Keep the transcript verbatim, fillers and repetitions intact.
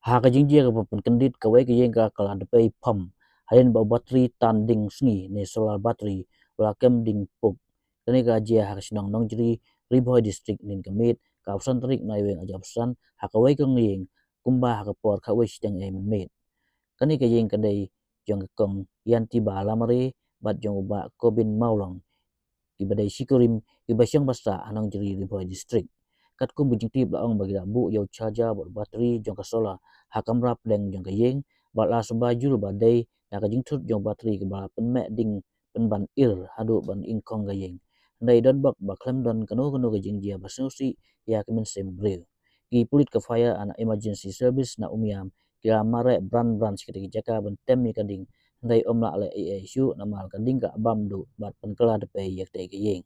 Ha ka jingjia kaba pynkyndit, kawei ka ïing ka kylla dpei pump hadien ba u batri tan ding sngi ne solar battery u la kem ding puk. Kane ka jia ha ka shnong Nongjri, Ri Bhoi District, hynnin ka miet ka arphew san tarik Naiwieng arhajar arphew san, ha kawei ka ïing kumba ha ka por khatwei shiteng mynmiet. Kane ka ïing ka dei jong ka kong Ïantiba Lamare bad jong u bah Kobin Mawlong, kiba dei shi kurim kiba shong ba sah ha Nongjri, Ri Bhoi District. Katkum ka jingtip la ong ba ki la buh ïa u charger bad u battery jong ka solar ha kamra pdeng jong ka ïing bad la suba jur ba dei na ka jingthut jong u battery kaba la pynmeh ding pynban ir haduh ban ingkhong ka ïing. Hynrei don bok ba khlem don kano kano ka jingjia ba sngewsih ïa ka mynsiem briew. Ki pulit ka fire and emergency service na Umiam ki la mareh bran bran sha katei ka jaka ban tem ïa ka ding, hynrei ym lah leh ei ei shuh namar ka ding ka bam duh bad pynkylla dpei ïa katei ka ïing.